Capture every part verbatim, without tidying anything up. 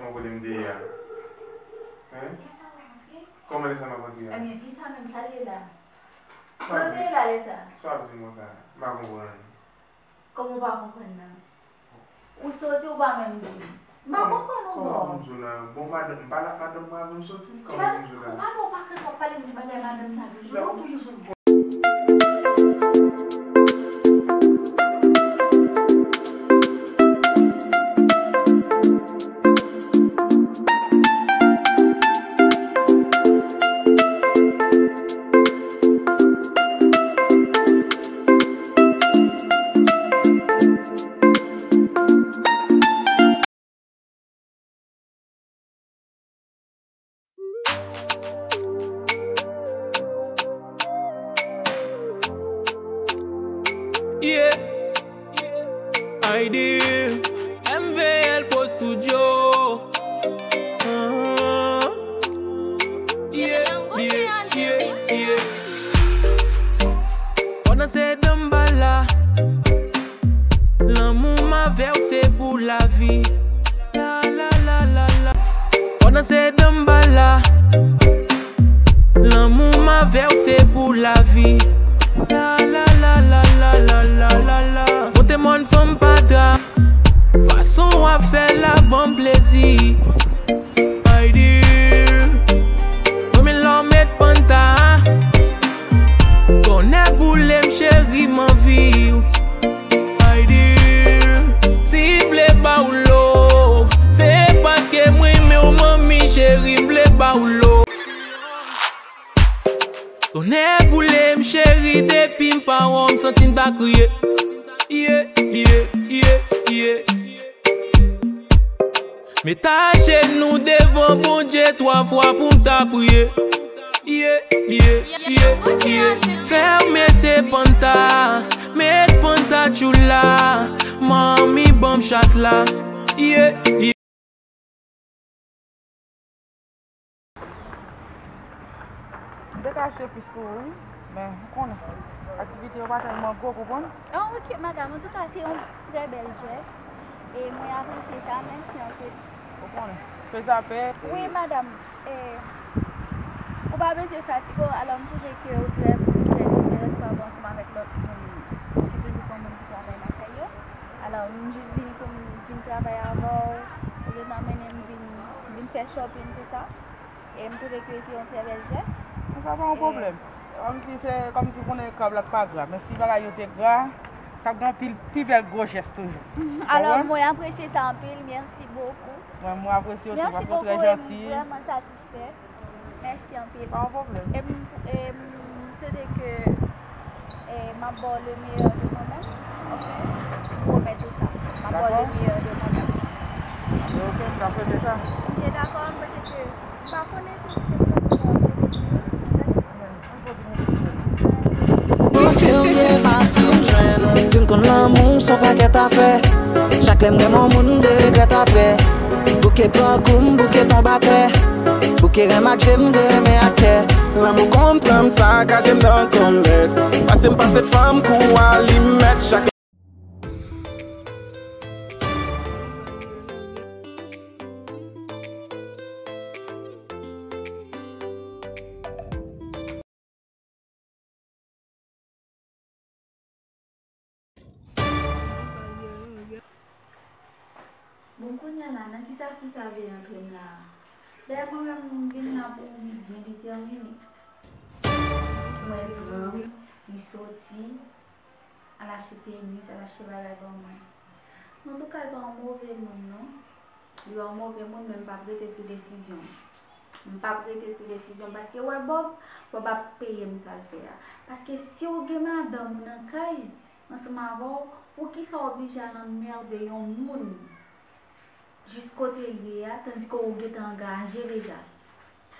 Kòman kote m te ye a? Hein? Kòman lè sa m ap antre a? Ebyen, fi sa menm, sa l ye la? Sa w ap di m konsa? M pa konprann. Kòman w pa konprann nan? Ou soti, ou pa menm di m. M pa konprann ou bò. Kòman pou m di w la? Bon, madanm, m pale ak madanm mwen avan m soti. Kòman pou m di w la? Ou pa wè w pa fè twòp pale, m di bagay madanm sa toujou. Sa, ou toujou sou Yeah. Ideal. M V L Pro Studio. Ah. Yeah, yeah, yeah, yeah. Pandan se danmbala. Lanmou m avè w se pou lavi. La, la, la, la, la. Pandan se danmbala. Lanmou m avè w se pou lavi. La, la, la, la. Monte mòn fanm pa dra. Fason w ap fè l ap ban m plezi. Ay di, konbyen lè w met panta? Tonnè boule m cheri, m anvi w. Ay di, si m vle ba w love, se paske m renmen w, manmi cheri, m vle ba w love. Tonnè boule m cheri, depi m pa wè w, m santi m ta kriye. Yeah, yeah, yeah, yeah. M met ajenou devan Bondye twa fwa pou m ta priye. Yeah, yeah, yeah, yeah. Fè w mete panta, met panta tchoula, manmi ban m chat la. Yeah, yeah. M te ka achte plis pou ou, wi, men ou konnen, aktivite yo pa tèlman gwo, konprann? Ah, ok, madam. Antouka, se yon trè bèl jès. E mwen apresye sa. Mèsi anpil. Ou konnen. Fè sa pè. Wi, madam. E, ou pa bezwen fatige w. Alò, m twouve ke ou trè, ou trè diferan, ou pa bon ansanm avèk lòt moun ki toujou pran moun pou travay lakay yo. Alò, m jis vini pou m vin travay avè w. Ou gentan mennen m vin, vin fè shopping, tou sa. E m twouve ke se yon trè bèl jès. Men sa pa yon pwoblèm. Kòmsi se, kòmsi w konnen krab la pa gra. Men si bagay yo te gra, t ap gen anpil pi bèl gwo jès toujou. Alò, mwen apresye sa anpil. Mèsi bokou. Mwen, mwen apresye w tou, paske w trè janti. Mèsi bokou, e m vrèman satisfè. Mèsi anpil. Pa yon pwoblèm. E m, e m swete ke, e, m ap ba w le meilleur de mwen menm. Ok? M pwomèt ou sa. M ap ba w le meilleur de mwen menm. Dakò. Anben, ok, m ta swete sa. Ok, dakò, m panse ke m pa konnen si w te pran pou mwen, ou te kontinye, si w te gade. Bouke w ye, pa fin jwenn. Vin konn lanmou s on pakèt afè. Chak lè m renmen yon moun, m de regrèt aprè. Bouke pran kou m, bouke tonbe atè. Bouke renmen ak je m, m vle renmen ak kè. Lanmou konn pran m, sakaje m nan kòlèt. Pase m pase fanm kou alimèt. Chak Bon, kounye a la, nan kisa fi sa vle antre m la a? Dayè, mwen menm, m vin la pou m byen detèmine. Mwen pran, li soti, al achte tenis, al achte bagay ban mwen. Antouka, l pa yon move moun, non. Li pa yon move moun, men m p ap rete sou desizyon m. M p ap rete sou desizyon m, paske wè Bob, Bob ap peye m sa l fè a. Paske si w gen madanm ou nan kay, ansanm avè w, poukisa w oblije al anmède yon moun jis kote l ye a, tandike w gentan angaje deja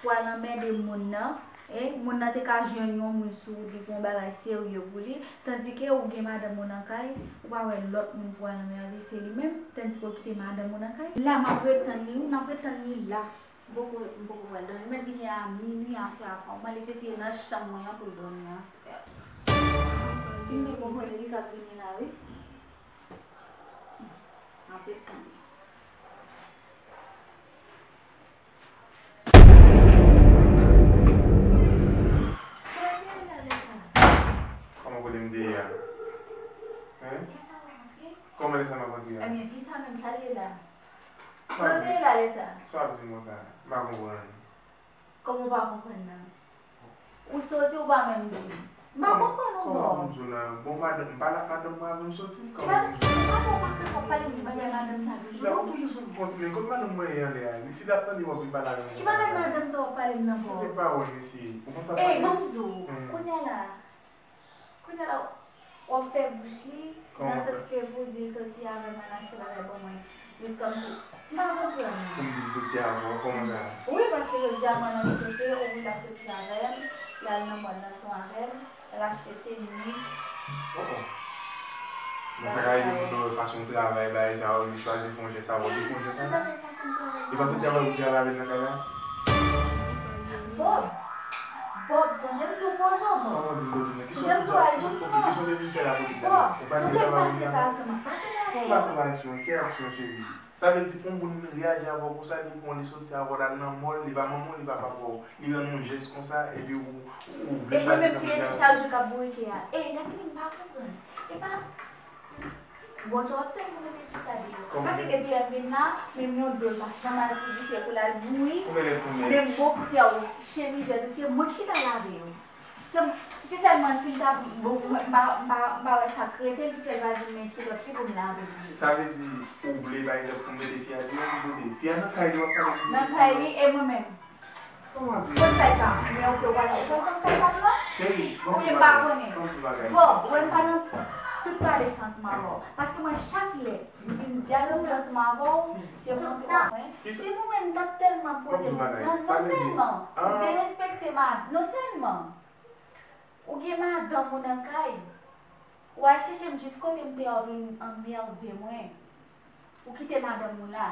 pou al anmède moun nan, e moun nan te ka jwenn yon moun sou wout li pou yon bagay serye pou li, tandike ou gen madanm ou nan kay, ou pa wè lòt moun pou al anmède, se li menm, tandike w kite madanm ou nan kay. La, m ap ret tann li, wi, m ap ret tann li la. M poko, m poko pral dòmi. Li mèt vini a minui aswè a, fò m ale, se, se nan chanm mwen an pou l dòmi aswè a. Si m te konprann li, li t ap vini la, wi. M ap ret tann li. Kòman lè sa m ap antre a? Ebyen, fi sa menm, sa l ye la? Sa w ap di? Kote l ale sa? Sa w ap di m konsa? M pa konprann. Kòman w pa konprann nan? Ou soti, ou pa menm di m. M pa konprann ou, Bob. Kòman pou m di w nan? Bon, madanm, m pale ak madanm mwen avan m soti? Kòman pou m di w? Ki madanm? M pa konprann w pa t ka konn pale m bagay madanm sa toujou. Kisa, ou toujou sou kont mwen? Kot madanm mwen ye anlè a? Li, si l ap tande w ap vin pale avè m konsa. Ki bagay madanm sa w ap pale m nan, Bob? Tande pawòl, mesye. Ou konn sa k pase? Ey, ban m di w. Kounye a la, Kounye a la, w ap fè bouch li, nan sans ke pou di l soti avè m, al achte bagay ban mwen. Jis kòmsi, m pa konprann. Pou m di l soti avè w, kòman sa? Wi, paske jodi a mwen nan kote, ou pou t ap soti avè m, l al nan mòn nan son avè m, l al achte tenis. Oh, oh. Bon, sa ka rive moun nan wè fason w travay, bagay sa yo, li chwazi fè yon jès avè w, li fè yon jès avè w. Li pa fè travay ou travay avè l nan kay la? Bob! Bob, sonje m di w poze w, Bob. Kòman di m poze m nan? Sonje m di w al dousman. Kisa w te vin fè la pou li? Bob, sonje m pase pa ak sa, m ap pase pa ak sa. Kòman pase pa ak sa? Ki aksyon, cheri? Sa vle di, yon moun reyaji avè w konsa, li pran w, li soti avè w, l al nan mòl, li pa manman w, li pa papa w. Li rann yon jès konsa, epi ou, ou vle pati nan moun nan. E mwen menm ki rete chak jou k ap bourike a. E, lè fini m pa konprann. E pa, Bon, sa w ap tann pou mete tout sa deyò. Paske depi lè m vin la, menm yon dlo l pa janm al sou dife pou l al bouyi. Menm boksè w, chemizèt ou, se mwen k chita lave yo. Se, se sèlman si l ta, bon, mwen, m pa, m pa, m pa wè sa k rete l ki fè l pa di m men kilòt li pou m lave pou li. Sa vle di, ou vle, pa egzanp, pou m mete fi a deyò, pou m mete fi a nan kay li, w ap pale pou li. Nan kay li, e mwen menm. Kòman di? Kot kay pa m? Men ok, ou pral, ou pral konn kay pa m nan? Cheri, ban m di bagay. Oubyen m pa konnen? Ban m di bagay. Bon, ou wè m pa nan tout pale sa ansanm avè w. Paske mwen, chak lè m vin dyaloge ansanm avè w, se montre w mwen. Si nou menm n t ap tèlman poze moun nan, non sèlman ou derespekte ma, non sèlman ou gen madanm ou nan kay, ou al chèche m jis kote m te a, ou vin anmède mwen. Ou kite madanm ou la.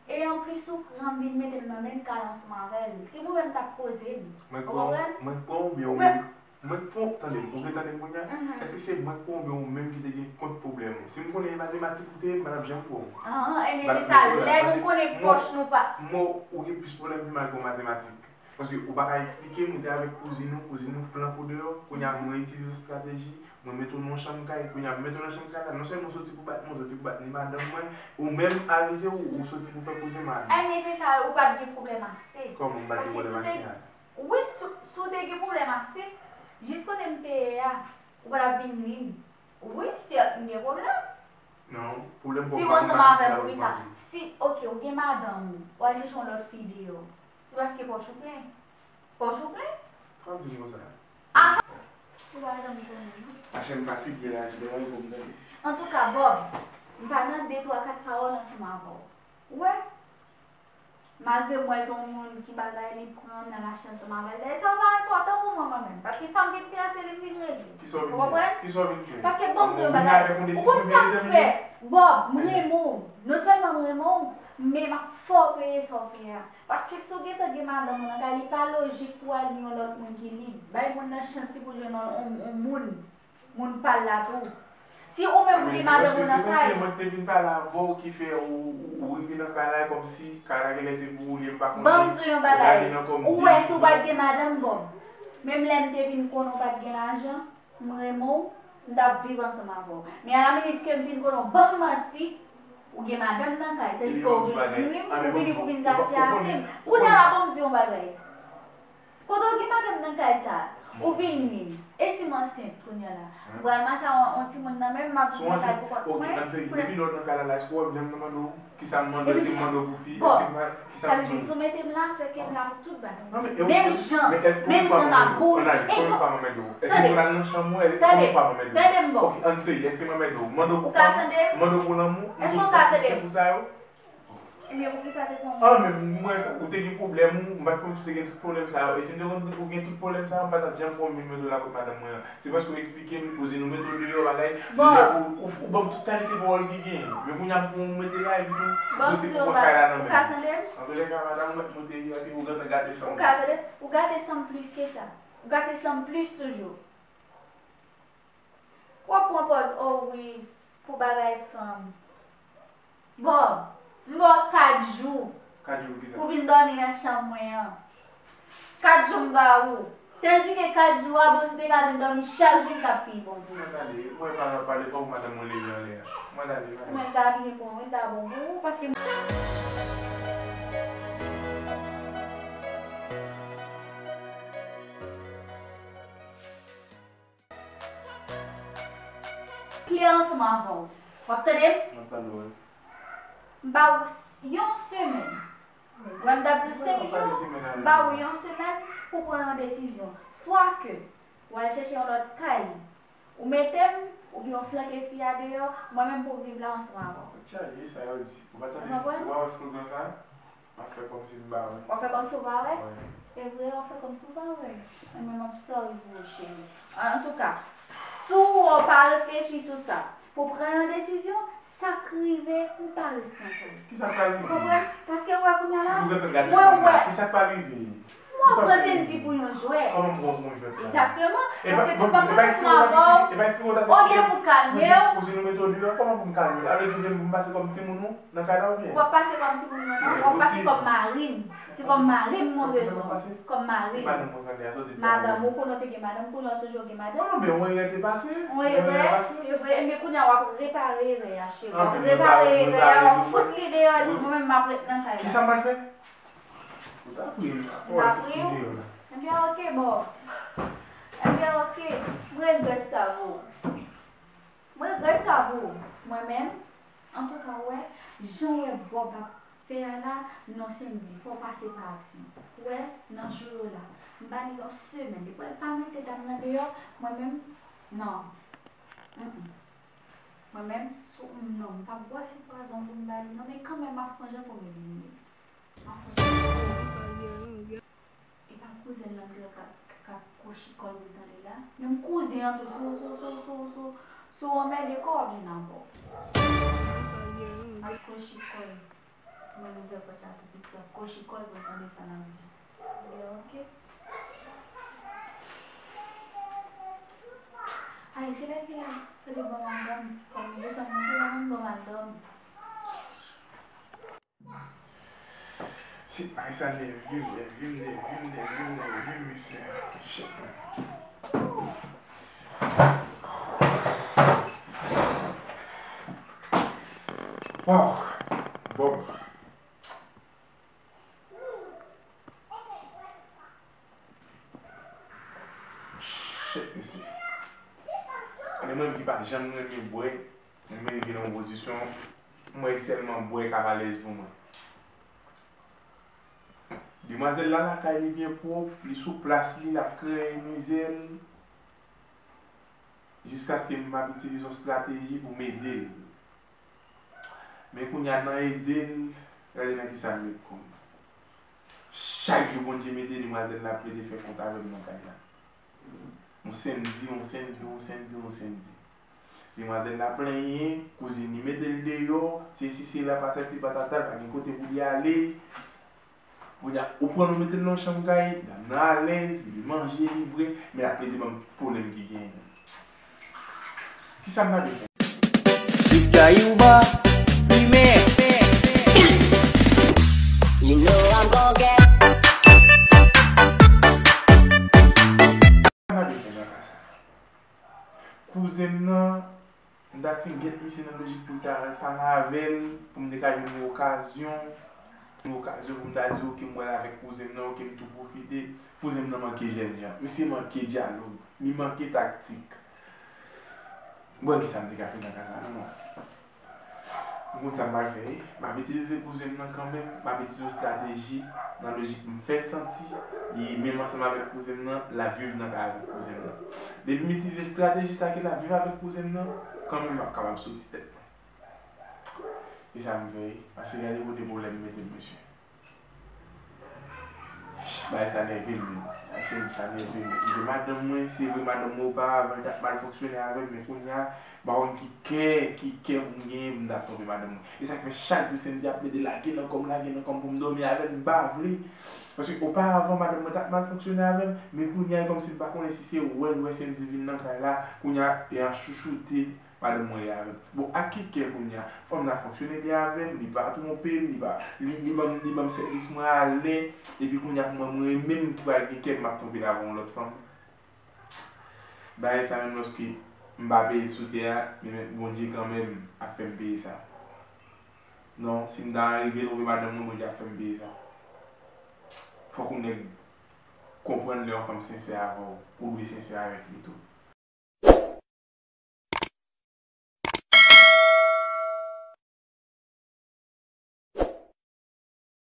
E anplis ou pran m vin mete m nan menm kay ansanm avè l. Si mwen menm t ap poze m. Ou konprann? Mwen k pran w oubyen ou menm? Mwen k pran w, tande m, ou vle tande m kounye a? Èske se mwen k pran w oubyen ou menm ki te gen kont pwoblèm ou? Si m konnen e matematik ou te ye, m pa t ap janm pran w. An, ebyen se sa, lè nou konnen pwòch nou pa. Mwen, ou gen plis pwoblèm ki m al pran w matematik. Paske ou pa ka eksplike m, ou te avèk kouzin ou, kouzin ou flanke w deyò, kounye a mwen itilize yon estrateji, mwen mete w nan yon chanm kay, kounye a m mete w nan chanm kay la, non sèlman w soti pou bat mwen, w soti pou bat ni madanm mwen, ou menm avize w, ou soti pou fè koze mal. Ebyen se sa, ou pa t gen pwoblèm ase. Kòman m pa t gen pwoblèm ase a? Wi, si, si w te gen pwoblèm ase, jis kote m te ye a, ou pa t ap vin ri m. Wi, se m gen pwoblèm. Non, pwoblèm pa w pa gen. Si w ansanm avè m, wi sa. Si, ok, ou gen madanm ou, w al chèche yon lòt fi deyò. Se paske pòch ou plen. Pòch ou plen? Sa w di m konsa? A, ou pa janm konnen, non. Achè m fatige la, jodi a, pou m tande. Antouka, Bob, m pa nan de, twa, kat pawòl ansanm avè w. Ou wè? Malgre m wè se yon moun ki bagay, li pran m nan lache ansanm avè l. Dayè, sa pa enpòtan pou mwen, mwen menm. Paske sa m vin fè a, se li m vin regle. Ou konprann? Kisa w vin fè? Paske, bon, m di yon bagay. Ou konn sa m fè? Bob, m renmen w. Non sèlman m renmen w, men m ap fè w peye sa w fè a. Paske si w gentan gen madanm ou nan kay, li pa lojik pou w al gen yon lòt moun ki lib. Bay moun nan chans li pou l jwenn yon, yon, yon moun, moun pa l la tou. Si ou menm ou gen madanm ou nan kay. Men se paske mwen te vin pale avè w ki fè ou, ou, ou rive nan kay la, e kòmsi kay la genlè se pou ou li ye, m pa konnen. Ban m di w yon bagay. Ou wè si w pa t gen madanm, bon. Menm lè m te vin konnen w pa t gen lajan, m renmen w, m t ap viv ansanm avè w. Men a la minit ke m fin konnen w ban m manti, ou gen madanm nan kay, tandiske ou vin nwi m, ou vini pou vin gache avè m. Kounye a la, ban m di yon bagay. Kote w gen madanm nan kay sa a? Ou vin nwi m. E si m ansent kounye a la? M pral mache ak yon, yon timoun nan men m, m ap viv nan kay pou kont mwen. Depi lè w nan kay la, èske w ap janm nan mande w? Kisa m mande w, èske m mande w pou fi, èske m pa, kisa m mande w? Sa vle di, si w mete m la, se ke m la pou tout bagay. Menm jan, menm jan m ap bourike. Konbyen fwa m anmède w? Èske m al nan chanm ou, konbyen fwa m anmède w? Tande m, bon. Ok, ann serye, èske m anmède w? M mande w pou fanm, m mande w pou lanmou, m di w sa, se pou sa yo? Ebyen, poukisa te fè w? Ah, men mwen, ou te gen pwoblèm ou, m pa t konn si w te gen tout pwoblèm sa yo. E si m te konn ou gen tout pwoblèm sa yo, m pa t ap janm fè w vin mete w lakòt madanm mwen an. Se paske w eksplike m, kouzin ou mete w deyò, bagay, lè ou, ou, ou ban m tout kalite pawòl ki genyen. Men kounye a, m pran w mete la, epi tou, ou soti pou pran kay la nan men m. Antoulèka, madanm, ou mèt monte wi, paske ou gentan gate san m. Ou ka tande, ou gate san m plis ke sa. Ou gate san m plis toujou. W ap pran pòz, o wi, pou bagay fanm. Bon, m ba w kat jou pou w vin dòmi nan chanm mwen an. Kat jou m ba ou. Tandike kat jou a, bon, si w te ka vin dòmi chak jou, li t ap pi bon pou ou. Mwen pale, mwen pa nan pale, fòk madanm mwen leve anlè a. Ou menm ta abiye bon, wi, ta bon pou ou, paske klè ansanm avè w. W ap tande m? M ap tande w, wi. M ba ou s- yon semèn. Wè, m t ap di senk jou, m ba ou yon semèn pou pran yon desizyon. Swa ke w al chèche yon lòt kay, ou mete m, oubyen w flanke fi a deyò, mwen menm pou m viv la ansanm avè w. Ou tchaje, sa yo di. Ou pa tande, ou pa wè slogan sa? M ap fè kòmsi m pa wè. W ap fè kòmsi w pa wè? Wi. E vre, w ap fè kòmsi w pa wè. Mwen menm, m ap sòri pou ou, cheri. Antouka, si w pa reflechi sou sa, pou pran yon desizyon, sa k rive, ou pa responsab. Kisa k pral rive? Ou konprann? Paske ou wè kounye a la, mwen wè. Kisa k pral rive? Mwen pran Sendy pou yon jwèt. Kòman m pran w pou yon jwèt la? Egzakteman. Paske tout moun ap pale sou avè w, olye pou w kalme w. Kouzin ou mete w deyò, kòman pou m kalme w? Sa vle di ou vle pou m pase kòm timoun ou nan kay la oubyen? Ou p ap pase kòm timoun mwen non, w ap pase kòm mari m. Se kòm mari m mwen bezwen w. Kòm mari m. Madanm ou, konnen w te gen madanm, kounye a w sonje w gen madanm. Non, non, men yon erè te pase. Yon erè, e vre, ebyen kounye a w ap repare erè a, cheri. W ap repare erè a, w ap fout li deyò, epi mwen menm m ap ret nan kay la. Kisa m pral fè? Ou ta pri m, ou ta pri m. Ebyen, oke, bò. Ebyen, oke. M regrèt sa, bò. Mwen regrèt sa pou ou. Mwen menm, antouka, w wè, jan w wè Bob ap fè a la, non, Sendy, fò w pase pa aksyon. W wè, nan jou yo la, m ba li yon semèn. Depi w pa mete dam nan deyò, mwen menm, non. Mm, mm. Mwen menm, sou, non, m p ap bwase pwazon pou m ba li, non, men kanmenm, m ap fè yon jan pou m elimine l. E pa kouzen l nan k ap, k ap kwochi kò l pou l tande la. Menm kouzen an tou, si w, si w, si w, si w, si w, si w anmède kò w, w ap jwenn ankò. Ap kwochi kò l. Mwen ouvè pòt la pou piti, ap kwochi kò l pou l tande sa n ap di. Ebyen, oke. Ay, kilè, kilè? Fè li ban m al dòmi. Kòm li gentan monte la, ban m al dòmi. Si, bagay sa nève m, nève m, nève m, nève m, nève m, mesye. Shit, man. Wow. Bon. Shit, mesye. E mwen ki pa janm renmen bwè, mwen rive nan yon pozisyon, mwen sèlman bwè k ap alèz pou mwen. Demwazèl la lakay li byen pwòp, li sou plas li, l ap kreye mizè l, jiskaske m ap itilize yon estrateji pou m ede l. Men kounye a nan ede l, gade nan kisa l met kò m. Chak jou Bondye mete demwazèl la plede fè kont avè m nan kay la. On senmdi, on senmdi, on senmdi, on senmdi. Demwazèl la plenyen, kouzin li mete l deyò, sesi sela, patati patata, l pa gen kote pou li ale. Kounye a, ou pran l ou mete l nan yon chanm kay, dam nan alèz, li manje, li bwè, men l ap plede ban m pwoblèm ki genyen. Kisa m ta dwe fè? Mister Yuba, Primaire. You know I'm gon' get. Kouzen m nan, m ta ti gèt misye nan lojik pou l ta pale avè l, pou m te ka jwenn yon okazyon, yon okazyon pou m ta di, oke, m wè l avèk kouzen m nan, oke, m tou pwofite. Kouzen m nan manke jènjan. Misye manke dyalòg. Li manke taktik. Bon, kisa m te ka fè nan ka sa, non? M konn sa m pral fè, wi. M ap itilize kouzen m nan kanmenm. M ap itilize yon estrateji nan lojik m fè l santi li menm ansanm avèk kouzen m nan, l ap viv nan kay avèk kouzen m nan. Depi m itilize estrateji sa ke l ap viv avèk kouzen m nan, kanmenm m ap kapab soti tèt mwen. E sa m fè, wi. Paske gade kote pwoblèm mete m, mesye. Bagay sa nève m, men. Bagay sa nève m. Epi madanm mwen, se vre, madanm mwen oparavan, li t ap mal fonksyone avè m, men kounye a, m pa konn ki kè, ki kè pou m genyen pou m t ap twonpe madanm mwen. E sa k fè chak jou senmdi ap plede lage nan kò m, lage nan kò m pou m dòmi avè l, m pa vle. Paske oparavan, madanm mwen t ap mal fonksyone avè m, men kounye a, e kòmsi m pa konnen si se wè l wè senmdi vin nan kay la, kounye a, e an chouchoute, madanm mwen ye avè m. Bon, ak ki kè kounye a? Fanm nan fonksyone byen avè m, li pa twonpe m, li pa, li, li ban m, li ban m sèvis mwen a lè, epi kounye a pou mwen, mwen menm ki pral gen kè m ap twonpe l avè yon lòt fanm. Bagay sa menm lòske M pa peye l sou tè a, men Bondye kanmenm ap fè m peye sa. Non, si m ta rive twonpe madanm mwen, Bondye ap fè m peye sa. Fòk yon nèg konprann lè yon fanm sensè avè w, ou dwe sensè avèk li tou.